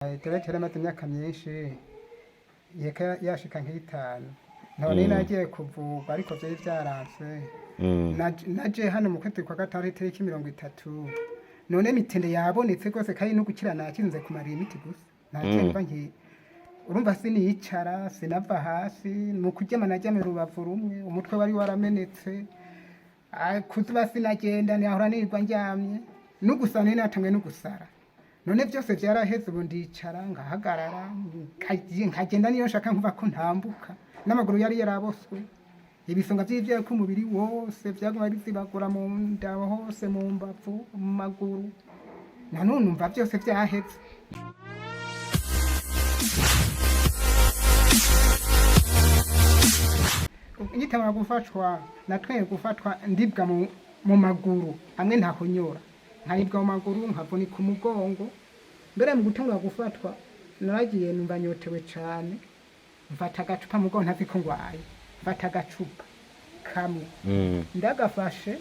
Diyabete yaramaze imyaka myinshi, yeka yashika nk'itanu. None nagiye kuvurwa ariko vyari vyaranse. Naje hano mu kwezi kwa gatanu itariki 30. None mitende yabonetse rwose kandi no gukira nakinze kumara imiti gusa. Nta nki urumva siniyicara, sinava hasi, mu kuryama naryamye urubavu rumwe, umutwe wari waramenetse. Ah, kuzuba sinagenda, nahora nirirwa ndyamye, n'ugusara nari natanguye no gusara. None byose vyaraheze, ubu ndicara ngahagarara, nkagenda niyo nshaka nkumva ko ntambuka. N'amaguru yari yaraboswe, ibisonga vy'ivyera ko umubiri wose vyaguma bizibagura mu nda hose, mu mbavu, mu maguru. Nanone numva vyose vyaheze. Ngitabara gufatwa, natwenye gufatwa ndibwa mu maguru hamwe ntahonyora, nkaribwa mu maguru, nkavunika umugongo. Mbere mu gutangura gufatwa naragiye numva nyotewe cane, mfata agacupa mu mugongo ntazi ko ngwaye, mfata agacupa kamwe, ndagafashe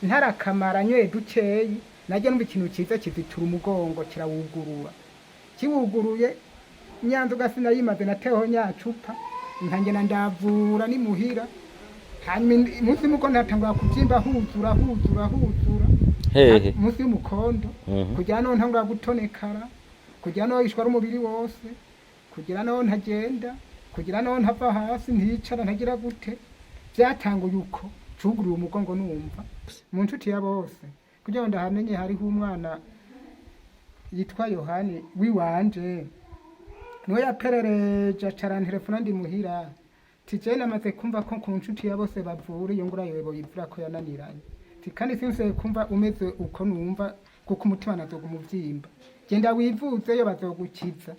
ntarakamara nyweye dukeyi, najya numva ikintu ciza kizitura umugongo kirawugurura, kiwuguruye nyanzoga sinayimaze, nateweho nyacupa nkangena ndavura nimuhira. Hanyuma munsi y'umukondo hatangura kuvyimba, huzura huzura huzura. Hehe? Munsi y'umukondo. Kugira naho ntangura gutonekara, kugira naho yishwara umubiri wose, kugira naho ntagenda, kugira naho ntava hasi, nticara, ntagira gute. Vyatanguye uko cuguruye umugongo. Numva mu nshuti ya bose kugira ngo ndahamenye, hariho umwana yitwa Yohani wiwanje, niwe yaperereje acarantelefona ndi muhira, ti jewe namaze kumva ko ku nshuti ya bose bavura iyo ngura yobo yivura ko yananiranye, ti kandi sinseye kumva umeze uko numva kuko umutima nazoga umuvyimba, genda wivuzeyo bazogukiza.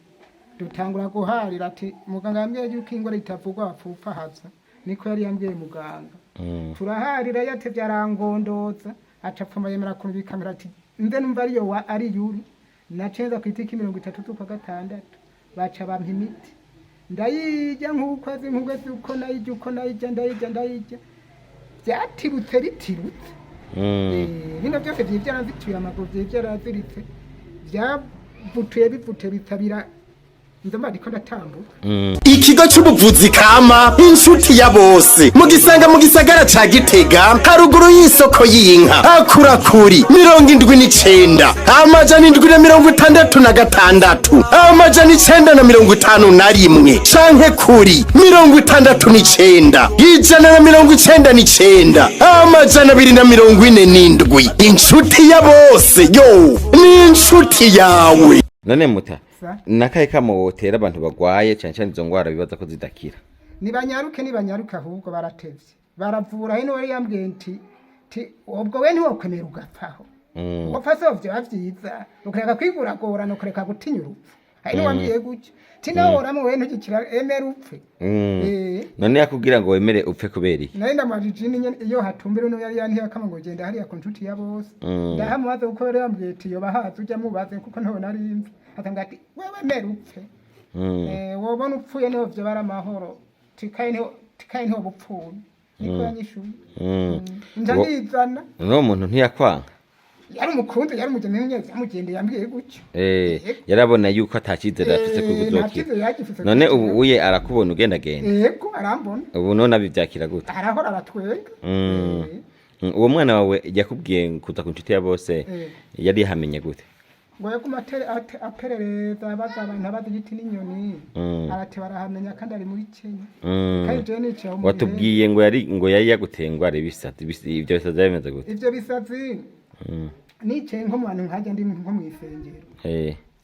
Dutangura guharira, ati muganga yambwiye yuko ingwara itavugwa bapfupfa haza, niko yari yambwiye muganga. Turaharira, yatevye arangondoza, aca apfuma yemera kumbikamira, ati nze numva ariyo wa ari yuri. Nacenza ku itariki 30 z'ukwa gatandatu, baca bampa imiti ndayirya nk'ukwezi, nk'ukwezi uko nayirya, uko nayirya, ndayirya, ndayirya, vyatirutse bitirutse. Bino byose vyivyarazituye amaguru, vyivyarazirutse, vyavutuye bivutuye bitabira, nzomba ndiko ndatambuka. Ikigo c'ubuvuzi kama Inshuti ya Bose mugisanga mu gisagara ca Gitega, haruguru y'isoko y'inka, hakurakuri 79 766 951 canke kuri 69 199 247. Inshuti ya Bose yo ni inshuti yawe. None muta, Sa? nakahe kamo wotera abantu bagwaye cane cane izo ngwara bibaza ko zidakira? Nibanyaruke, nibanyaruke, ahubwo baratevye, baravura. Hino wari yambwiye nti ti ubwo we ntiwokwemera ugapfaho, ugapfa so vyoba vyiza ukureka kwiguragorana, ukureka gutinya urupfu. Hari n'uwambwiye gutyo ti nawe woramwe we ntugikira, emera upfe. None yakubwira ngo wemere upfe kubera iki? Nari ndamwajije ini nyene iyo hatumbira uno yari yantiye akama ngo genda hariya ku Nshuti ya Bose. Ndahamubaza kuko yari yambwiye ati yoba hazi ujya mubaze kuko ntawe nari nzi. Atambwira ati wewe mera upfe. Wobona upfuye niho vyoba ari amahoro, tikaye niho bupfuye, niko yanyishuye. Nja ndizana. None uwo muntu ntiyakwanka? Yari umukunzi, yari umugeni nyene, yamugendeye yambwiye gutyo. Yarabona yuko atacizere afise ko Nta uzokira. cyizere yagifise. None ubu uye arakubona ugendagenda? Yego, arambona. Ubu none abivyakira gute? Arahora aratwenga. Uwo mwana wawe yakubwiye kuza ku Nshuti ya Bose, yari yahamenye gute? Ngo yaguma aperereza, abaza abantu, abaza igiti n'inyoni. Arateba arahamenya, kandi ari muri Kenya. Kandi jewe nicaye aho mu Watubwiye ngo yari yaguteye ingwara ibisazi, ivyo bisazi byari bimeze gute? Ivyo bisazi, nicaye nko mu bantu nkajya ndi nko mw'isengero,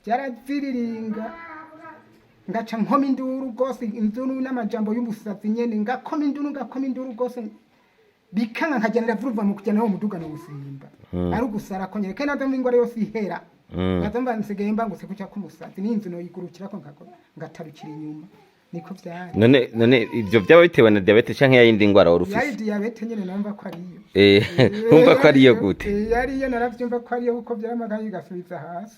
byaraziriringa, ngaca nkoma induru rwose, induru n'amajambo y'ubusazi nyene, ngakoma induru, ngakoma induru rwose, bikanga, nkagenda ndavuruva mu kujya nawo muduga no gusimba, ari ugusara ko nyene. Kandi nazo ingwara yose ihera, nkaza mba nsigaye mbangutse kuca k'umusazi n'inzu noyigurukirako ngatarukira inyuma, niko vyari. None ivyo byaba bitewe na diabete canke yayindi ngwara wari Yari ufise? Diyabete nyene, numva ko ariyo. Wumva ko ariyo gute? Yariyo, naravyumva ko ariyo kuko vyaramagaye igasubiza hasi.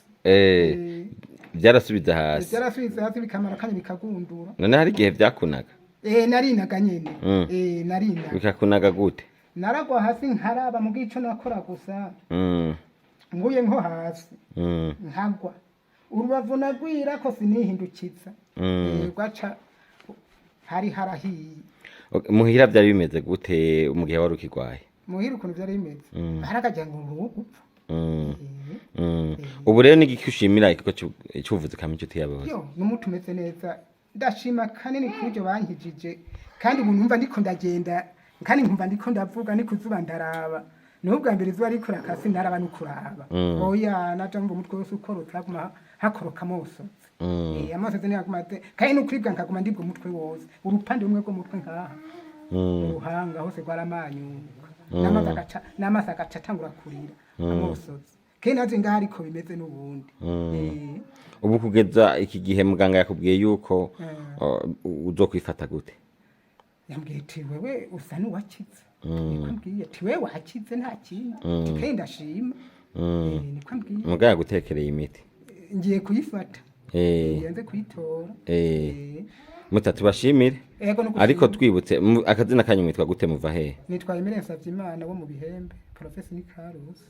Byarasubiza hasi? Byarasubiza hasi, bikamara akanya bikagundura. None hari igihe vyakunaga? Narinaga nyene. Narinaga. Bikakunaga gute? Naragwa hasi nkaraba mu bwico nakora gusa, nguye nko hasi, nkagwa. Urubavu nagwirako sinihindukiza. Rwaca hari harahiye. Ok, muhira byari bimeze gute mu gihe wari ukirwaye? Muhira ukuntu vyari bimeze, harakagira ngo ni uwo gupfa. Ubu rero ni igiki ushimira ikigo c'ubuvuzi kama Inshuti ya Bose? Yo, n'umuti umeze neza, ndashima kanini kuryo bankijije, kandi ubu numva ndiko ndagenda, kandi nkumva ndiko ndavuga, ni kuzuba ndaraba. Niho ubwa mbere izuba riko rakasi ndaraba n'ukuraba. Oya, naja mva umutwe wose ukorotse, haguma hakoroka amosozi. Amosozi niyo aguma kandi n'ukuribwa nkaguma ndibwa umutwe wose, urupande rumwe rw'umutwe nkaha, uruhanga hose rwaramanyuka, n'amaso agaca, n'amaso agaca atangura kurira amosozi. Kandi naje ngaho ariko bimeze n'ubundi. Ubu kugeza iki gihe muganga yakubwiye yuko uzokwifata gute? Yambwiye ati: "Wewe usa n'uwakize." Niko ambwiye ati: "Wewe wakize, nta kindi." Ati: "Kandi ndashima." Niko ambwiye. Muganga yagutekereye imiti? Ngiye kuyifata. Ngiye nze kuyitora. Muta tubashimire. Ego, no gushima. Ariko twibutse akazina kanyu, mwitwa gute, muva hehe? Nitwa Emile Nsavyimana wo mu Bihembe, professeur ni Karusi.